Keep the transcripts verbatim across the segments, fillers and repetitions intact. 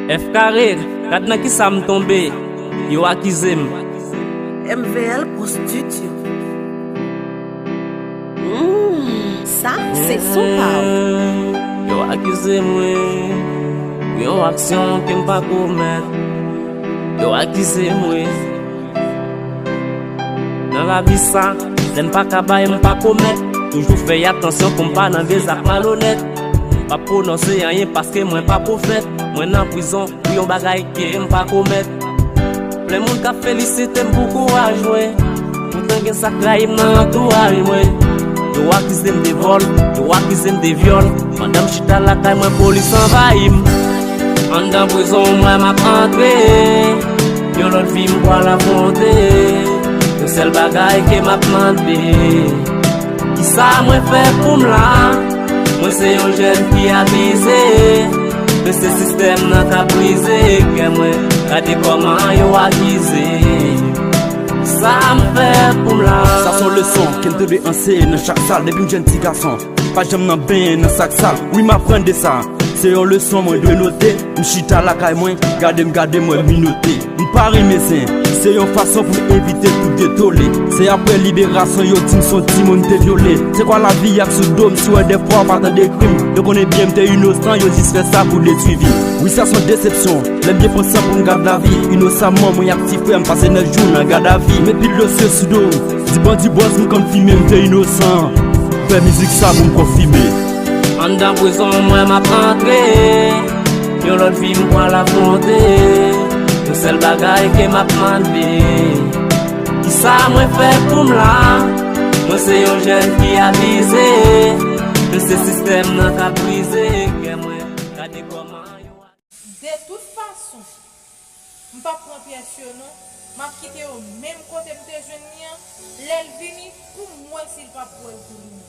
F kare, gad nan kisa m tonbe. Yo akize m. M V L Pro Studio. Mm, sa, se son pa w. Yo akize m, wi, pou yon aksyon ke m pa komèt. Yo akize m, wi. Nan lavi sa, lè m pa ka bay, m pa komèt. Toujou fè atansyon pou m pa nan de zak malonèt. M p ap pwononse anyen paske mwen pa pwofèt. Mwen nan prizon pou yon bagay ke m pa komèt. Plen moun k ap felisite m pou kouraj mwen. Poutan gen sa k rayi m nan antouraj mwen. Yo akize m de vòl, yo akize m de vyòl. Pandan m chita lakay mwen, polis anvayi m. Anndan prizon mwen m ap antre. Yon lòt vi m pral afwonte. Yon sèl bagay ke m ap mande. Kisa mwen fè pou m la? Mwen se yon jèn ki abize. Men se sistèm nan k ap brize kè mwen. Gade kòman yo akize. Sa m fè pou m la? Sa se yon leson ke m te dwe anseye nan chak sal depi m jèn ti gason. Pa janm nan benyen nan sak sal. Wi, m aprann de sa. Se yon leson mwen dwe note. M chita lakay mwen, gade m, gade mwen minote. M pa renmen zen. Se yon fason pou m evite tout detole. Se apre liberasyon yo di m se yon timoun te vyole. Se kwa lavi y ap sou do m, si w wè dèfwa w pa tande kri m. Yo konnen byen m te inosan, yo jis fè sa pou detwi vi m. Wi, sa se yon desepsyon. Lè m byen pran san pou m gad lavi. Inosamman, mwen ak ti frè m pase nèf jou nan gadavi. Met pil dosye sou do m. Di bandi bòz m konn fimen, m te inosan. Fè mizik sa pou m konfime. Anndan prizon mwen m ap antre. Yon lòt vi m pral afwonte. Yon sèl bagay ke m ap mande. Kisa mwen fè pou m la? Mwen se yon jèn ki abize. Men se sistèm nan k ap brize kè mwen. Gade kòman yo. De tout fason, m p ap pran pyès yo non. M ap kite yo menm kote m te jwenn li an. Lè l vini, pou m wè si l p ap pran l tou li menm.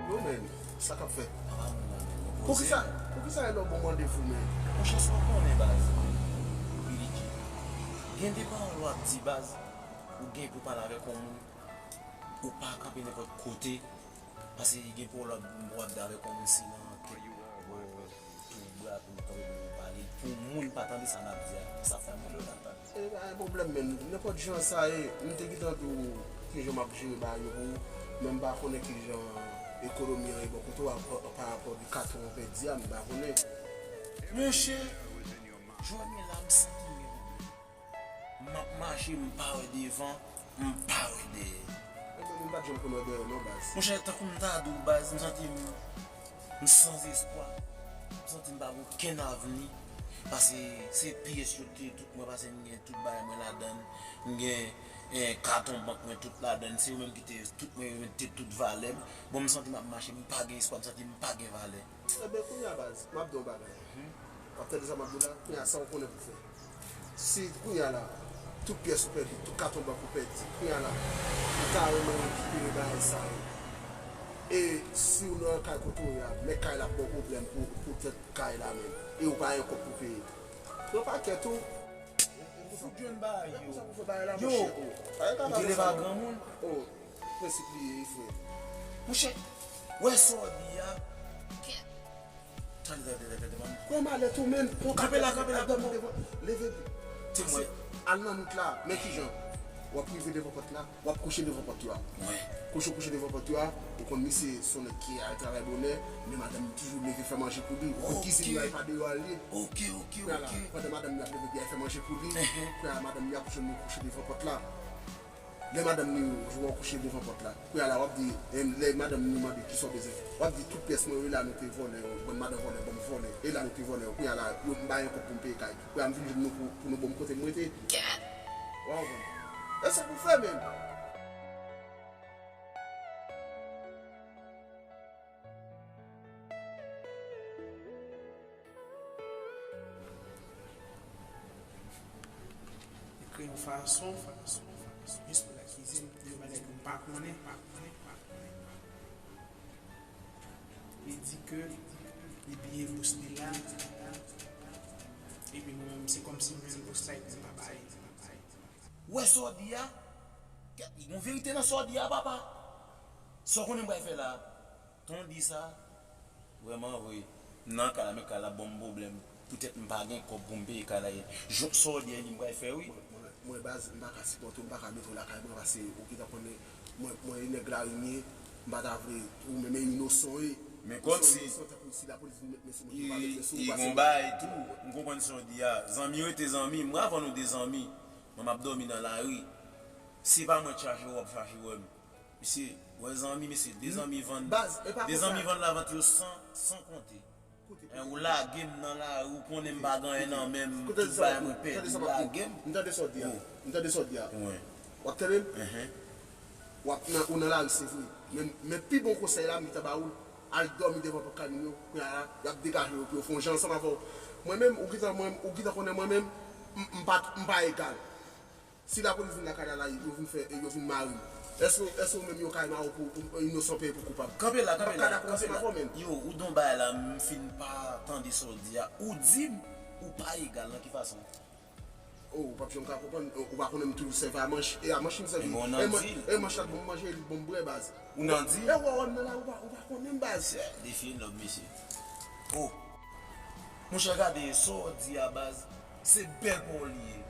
Yo, men, sa k ap fèt? Poukisa, poukisa e lè w bon randevou, men? Monchè, sa w konnen, baz. Gen de pawòl w ap di, baz. Ou gen pou pale avèk yon moun. Ou pa kanpe nenpòt kote. Paske gen pwoblèm w ap gen avèk yon moun si nan kèk twouble pou nou kanpe pou nou pale. Pou moun pa tande sa n ap di a, sa fè moun yo la tande. E pa gen pwoblèm, men nenpòt jan sa ye, m te gentan di w kijan m ap jere bagay yo pou ou, men m pa konnen kijan ekonomi an ye bò kote w a pa, pa rapò de katon w pèdi a, m pa konnen. Monchè, jodi la m santi m gen pwoblèm. M ap mache, m pa wè devan, m pa wè dèyè. Ebyen, m pa t janm konn wè dèyè non, baz. Monchè, tankou m ta di w, baz, m santi m, m san espwa. M santi m pa gen okenn avni. Paske se pyès yo te tout mwen, paske m gen tout bagay mwen ladan l. M gen, eh, katon bank mwen tout ladan l. Se yo menm ki te tout mwen, yo te tout valè m. Bon, m santi m ap mache, m pa gen espwa, m santi m pa gen valè. Ebyen, kounye a, baz, m ap di w yon bagay. W ap tande sa m ap di w la? Kounye a, sa w konnen pou w fè? Si kounye a la, tout pyès ou pèdi, tout katon bank ou pèdi, kounye a la, ou ta renmen rekipere bagay sa yo. E si w nan kay kote w ye a, mèt kay la ap ba w pwoblèm pou, pou tèt kay la menm. E ou pa gen kòb pou peye. Pran pakèt ou. Fout jwenn bagay yo. Yo, ou te leve a granmoun. Prensip li ye, frè. Monchè, wè sa w di a. Tande, tande, tande, tande, tande. Pran malèt ou, men. Kanpe la, kanpe la, kanpe la. Leve. Al nan wout la, men kijan. W ap rive devan pòt la, w ap kouche devan pòt yo a. Kouche, kouche devan pòt yo a, ou konn misye se yon nèg ki al travay bonè, men madanm li toujou leve fè manje pou li. Ou konn kizin li a, e pa deyò a l ye. Ok, ok, ok. Pandan madanm li ap leve byen fè manje pou li, kounye a madanm li ap jwenn li kouche devan pòt la. Lè madanm li wè w kouche devan pòt la, kounye a la w ap di, em, lè madanm li mande kisa w bezwen, w ap di tout pyès mwen yo, e la nou te vòlè yo, bann madan vòlè, bann vòlè, e la nou te vòlè yo, kounye a la, yo, m pa gen kòb pou m peye kay, kounye a m vin jwenn nou pou, pou nou ban m kote m rete. Wa konprann? E sa pou fè menm. Ekri yon fason, jis pou l akize m de yon bagay ke m pa konnen. Li di ke li bliye bous li la, epi mwen menm, se kòmsi mwen menm bous la, epi m pa bay. Ou wè sa w di a? Kèt, li gon verite nan sa w di a, papa. Sa w konnen m pral fè la? Ton di sa, vrèman vre, m nan kay la, men kay la ap ban m pwoblèm. Poutèt m pa gen kòb pou m peye kay la. Jan sa w di a, li m pral fè, wi. Mwen, mwen, baz, m pa ka sipòte w, m pa ka mete w lakay mwen, paske ou gentan konnen, mwen, mwen e nèg lari m ye, m pa ta vle, ou menm e inosan w ye. Men kòmsi inosan, tankou si lapolis vin met men sou mwen, yo pa met men sou ou, paske gon bagay tou, m konprann sa w di a. Zanmi rete zanmi, mwen avè w nou de zanmi, men m ap dòmi nan lari. Se pa mwen k chache w, w ap chache wè m. Mesye, wè zanmi, mesye, de zanmi vann, de zanmi vann lavant yo san, san konte. Hein, ou lage m nan lari, ou konnen m pa gen anyen nan men m, tout bagay mwen pèdi, ou lage m. M tande sa w di a. M tande sa w di a. W ap tande m? W ap nan, ou nan lari, se vre. Men, men pi bon konsèy la, m gentan ba ou l, al dòmi devan pòt kay moun yo, kounye a la, y ap degaje yo pou yo fè yon jan ansanm avè w. Mwen menm, ou gentan, mwen, ou gentan konnen mwen menm, m, m pa, m pa egal. Si lapolis vin lakay la, la, yo vin fè, yo vin mare m. Èske, èske ou menm yo ka mare w pou, pou inosan peye pou koupab? Kanpe la, kanpe la, kanpe la. Yo, ou di yon bagay la, m fin pa tande sa w di a. Ou di m ou pa egal nan ki fason? Oh, ou p ap janm ka konprann, ou pa konnen m toujou sèvi a manch, e a manch m sèvi. E manch la bon m manje, li bon m bwè, baz. Ou nan di? E wè, wè m nan la, ou pa, ou pa konnen m, baz. Defi lòb, mesye. Oh. Monchè, gade sa w di a, baz. Se bèl pawòl li ye.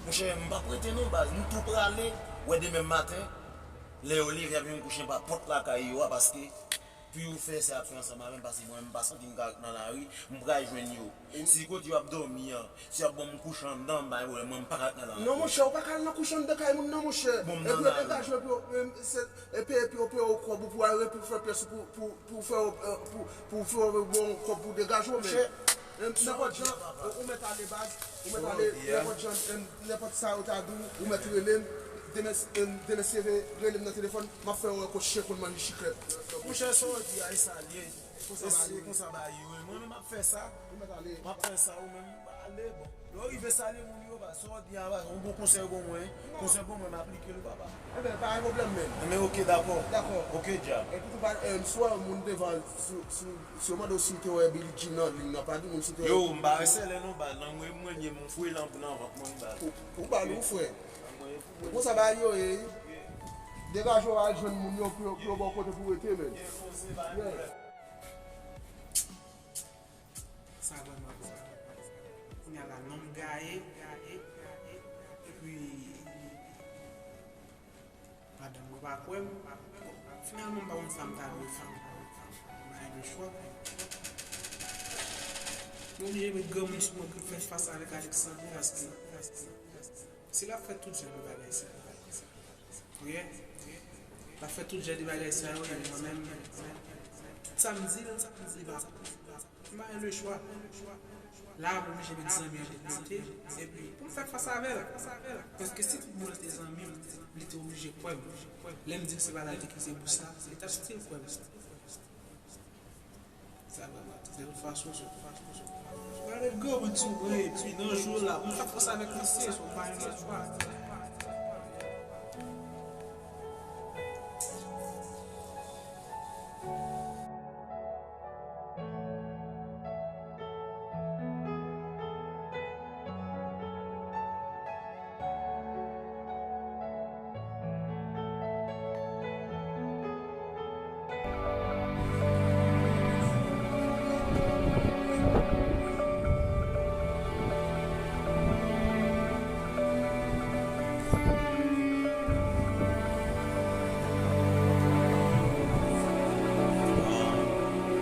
Monchè, m p ap rete non, baz. M tou prale. Wè, demen maten, lè yo leve, y ap jwenn kouchen pa pòt lakay yo a, paske pou yo fè sa y ap fè ansanm avè m, paske mwen, m pa santi m ka ret nan lari, m pral jwenn yo. Si kote yo ap dòmi an, si y ap ban m kouche anndan, m pa gen pwoblèm, mwen, m pa ka ret nan lari. Non, monchè, ou pa ka al nan kouche anndan kay moun, non, monchè. Bon, m nan lari. Epi yo degaje w, epi yo, se, epi, epi yo peye w kòb ou pou al, pou fè pyès ou, pou, pou, pou fè, euh, pou, pou fè w bon kòb pou degaje w, men, euh, nenpòt jan, ou, ou mèt ale, baz, ou mèt ale, nenpòt jan, euh, nenpòt sa yo ta di w, ou mèt rele m, demen, euh, demen si Dye vle, rele m nan telefòn, m ap fè w wè kot chen konn manje chiklèt. Monchè, sa w di a, e sa l ye. E konsa bagay yo ye. Mwen menm m ap fè sa. M ap fè sa, ou menm, ale, bon. Lè w rive salye moun yo, baz, sa w di a, baz, yon bon konsèy ou ban mwen, konsèy ou ban mwen, m aplike l, papa. Enben, pa gen pwoblèm, menm. Enben, oke, dakò. Dakò. Oke, djab. Epi tou, pa, eh, m swa moun devan, si, si, si yo mande w si w te wè Billie Jean nan liy nan, pa di moun si w te wè. Yo, m pa resèlè non, baz, nan mwen, mwen, mwen, mwen, fwe lan, nan vant mwen, baz. Ou, ou bal ou, frè. Konsa bagay yo ye, wi. Degaje w al jwenn moun yo pou yo, pou yo ba w kote pou w rete, men. Yeah. Sa vrèman bon. Kounye a la, non m gaye, epi madanm mwen pa kwè m. Finalman, m pa konn sa m ta dwe fè. M pa gen lechwa. M oblije met granmoun sou mwen pou m fè fas avèk Alexandre, paske si l ap fè tout jan de bagay sa, ok? L ap fè tout jan de bagay sa yo, e mwen menm, tout sa m di l, li pa, m pa gen lechwa. La, m oblije met zanmi an de kote, epi pou m fè fas avè l. Paske si tout moun te zanmi m, li te oblije kwè m. Lè m di l se pa l te kite bous la, li t ap still kwè m. Sa va, de tout fason, se pa ret granmoun sou mwen, epi nan jou la, mwen pa fòs avèk misye, se pa yon lòt fwa.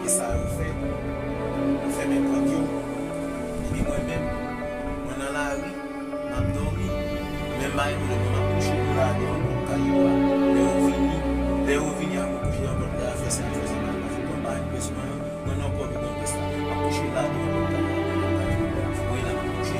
E sa yo fè, yo fèmen pòt yo. Epi mwen menm, mwen nan lari, m ap dòmi. Men m pa gen pwoblèm, m ap kouche la devan pòt kay yo a. Lè yo vini, lè yo vini, y ap kouche nan pòt la, fè sa yo fè, sa pa fè, mwen pa gen pyès mwen, mwen nan kò m nan pyès la. M ap kouche la devan pòt kay yo a, mwen pa gen pwoblèm. Mwen la, m ap kouche.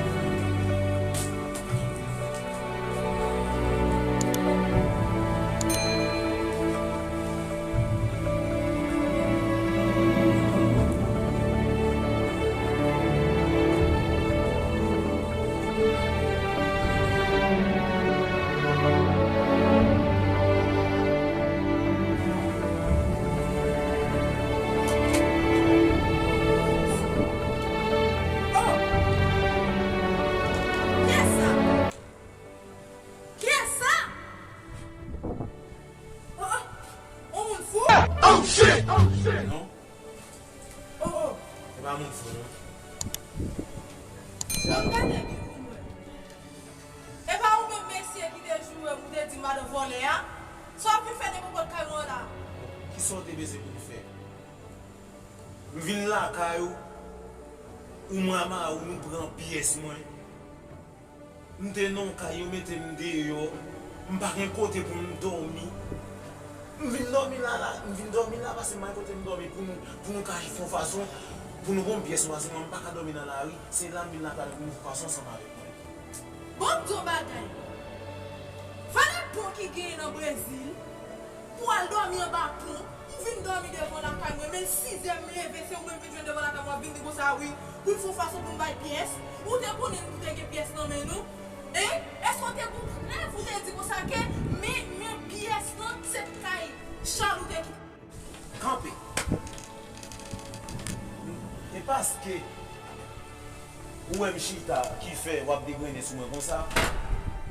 Non? Oh, oh. Se pa moun fou, non. Bon, gade byen pou mwen. E pa ou menm mesye ki te joure m, ou te di madan vòlè a? Sa w ap vin fè nan nenpòt kay mwen la? Kisa w te bezwen pou m fè? M vin lakay ou, ou mama ou, nou pran pyès mwen. M te nan yon kay, yo mete m deyò. M pa gen kote pou m dòmi. M vin dòmi la, la, m vin dòmi la, paske m pa gen kote m dòmi pou nou, pou nou ka fè yon fason, pou nou bon pyès, paske mwen, m pa ka dòmi nan lari. Se la m vin lakay ou pou nou fè fason ansanm avèk mwen. Bon, m di w bagay. Valè pon ki genyen nan Brezil, pou al dòmi anba pon, m vin dòmi devan lakay mwen, men sizè m leve, se ou menm vin jwenn devan lakay mwen, w ap vin di konsa, wi, pou n fè yon fason pou n bay pyès. Ou te konnen nou te gen pyès nan men nou? Hein? Èske w te gon prèv ou te di konsa ke men, men pyès lan, se kay Charles ou te kite? Kanpe. E paske ou wè m chita ki fè w ap degrennen sou mwen konsa.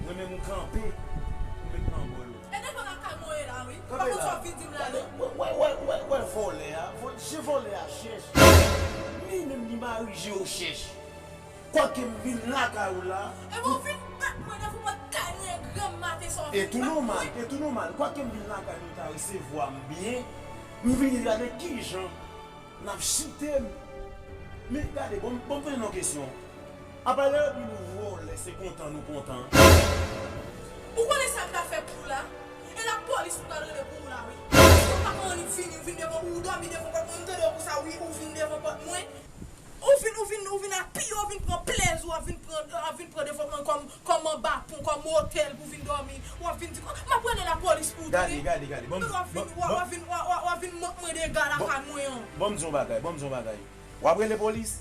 Mwen menm m kanpe, m met nan bòl ou. E devan lakay mwen ye la, wi. Kanpe la. Wè, wè, wè, wè vòlè a. Vòl-, je vòlè a chèch. Li menm li mari je yo chèch. Kwake m vin lakay ou la. E bon, ou vin bat mwen devan pòt kay mwen granm maten sa w vin bat mwen. E tou nòmal, e tou nòmal. Kwake m vin lakay nou ta resevwa m byen, m vini gade kijan n ap chite m. Men gade, bon, bon, poze nou kesyon. Apa lè yo di nou vòlè, se kontan nou kontan? Ou konnen sa m ta fè pou w la? E lapolis m pral rele pou ou la, wi. Paske w pa konn annik vini, ou vin devan, ou dòmi devan pòt mwen, m tande w konsa, wi, ou vin devan pòt mwen. Ou vin, ou vin, ou vin apiye, ou vin pran plezi, w ap vin pran, w ap vin pran devlopman kòm, kòm anba pon, kòm otèl pou vin dòmi. W ap vin di, m ap rele lapolis pou ou tande. Gade, gade, gade. Bon, w ap vin, bon, w ap, w ap vin, w ap, w ap, w ap vin mank mwen dega lakay mwen an. Bon, m di yon bagay, bon, m di yon bagay. W ap rele polis?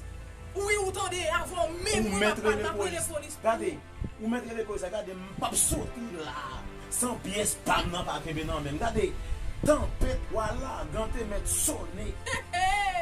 Wi, ou tande, avan menm mwen m ap, m ap rele polis pou ou. Gade, ou mèt rele polis la, gade, m p ap soti la san pyès pa m nan pa kenbe nan men m. Gade, tanpèt, walagan te mèt sonnen.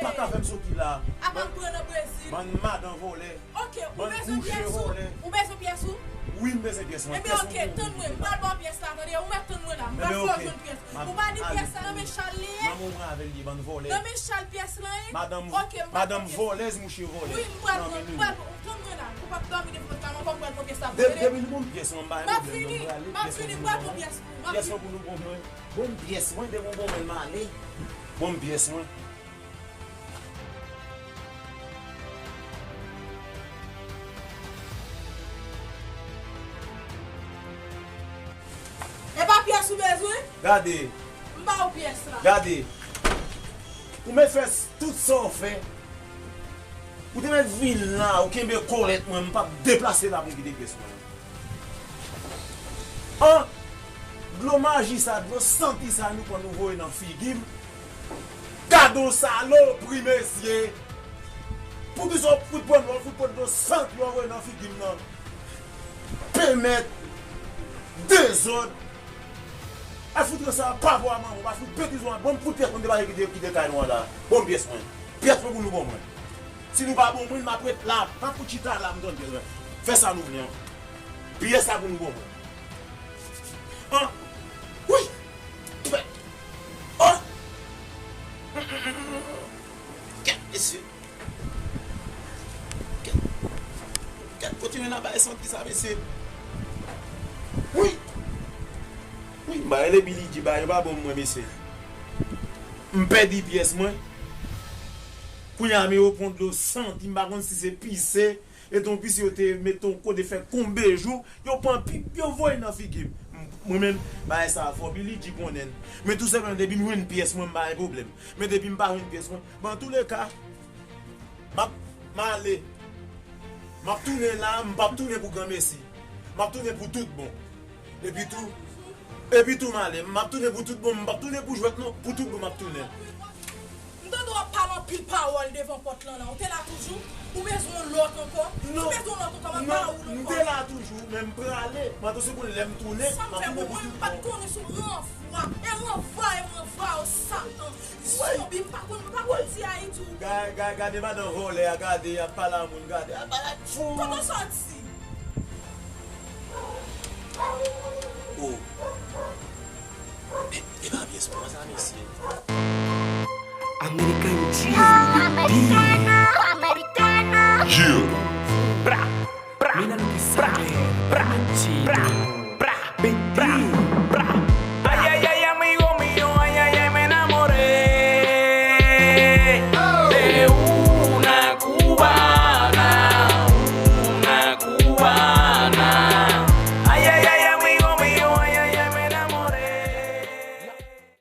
Pa ka fè m soti la. Apa m pran nan Brezil. Bann madan vòlè. Ok, ou bezwen pyès ou? Ou bezwen pyès ou? Wi, m bezwen pyès mwen. Ebyen, ok, tann mwen. M pral ba w pyès la, tande. Ou mèt tann mwen la. M pral fè w jwenn pyès. Ou pa di pyès la nan men Charles li ye? Nan men ou mwen avè l ye, bann vòlè. Nan men Charles pyès la ye? Madanm, ok, m pral pran pyès la. Madanm vòlèz, mouche vòlè. Wi, m pral pran, m pral pran. Tann mwen la, ou p ap dòmi devan pòt la, m ap pran pyès la pou ou tande. Depi nou ban m pyès mwen, m ba yo pwoblèm, non, m prale, pyès mwen pou nou ban mwen. Pyès mwen pou nou ban mwen. Ban m pyès mwen, depi w ban mwen, m ale. Ban m pyès mwen. E pa pyès ou bezwen? Gade. M ba ou pyès la. Gade. Ou mèt fè s-, tout sa w fè. Ou te mèt vin la, ou kenbe kòlèt mwen, m p ap deplase la pou m kite pyès mwen. An, dlo maji sa, dlo santi sa nou pran nou voye nan figi m. Gade yon salopri, mesye. Poukisa w fout pran, w fout pran dlo santi w voye nan figi m nan? Pèmèt dezòd. Al fout sa, pa vwa manman, pa fout betiz w. Bon, m fout pyès mwen depaje kite, kite kay nou an la. Bon, pyès mwen. Pyès mwen pou nou ban mwen. Si nou pa ban mwen, m ap ret la. M ap fout chita la, m tande. Fè sa nou vle an. Pyès la pou nou ban mwen. An. Wi. An. Kèt, mesye. Kèt, kèt, kontinye nan bay santi sa, mesye. Wi. Wi, m ba rele Billy G, ba yo pa ban mwen, mesye. M pèdi pyès mwen. Kounye a, men yo pran dlo santi, m pa konn si se pise. E ton pise yo te mete yon kote fè konbe jou, yo pran pi, yo voye nan figi m. M-, mwen menm, bagay sa a fò, Billy G konnen l. Men tou senpleman, depi m jwenn pyès mwen, m pa gen pwoblèm. Men depi m pa jwenn pyès mwen, bon, antouleka, m ap, m ale. M ap tounen la, m p ap tounen pou granmesi. M ap tounen pou tout bon. Epi tou, epi tou m ale. M ap tounen pou tout bon, m p ap tounen pou jwèt non, pou tout bon m ap tounen. M tande w ap pale anpil pawòl devan pòt lan la. Ou te la toujou? Ou bezwen yon lòt ankò? Si w bezwen yon lòt ankò, m ap ba ou l ankò. Non, m te la toujou, men m prale. M antre sou koul lè m tounen, m ap tounen pou tout bon. Sa m fè pou mwen, m pa t konnen si w ranvwa. E ranvwa, e ranvwa, o Satan. Zonbi, m pa konn, m pa konn di Ayiti ou. Ga-, ga-, gade madan vòlè a, gade, y ap pale a moun, gade. Ap pale ak fou. Kote w sòti? Oh. E, e pa pyès mwen sa, mesye. American G, the beat. Yeah. Bra, bra, mina lo que sabe.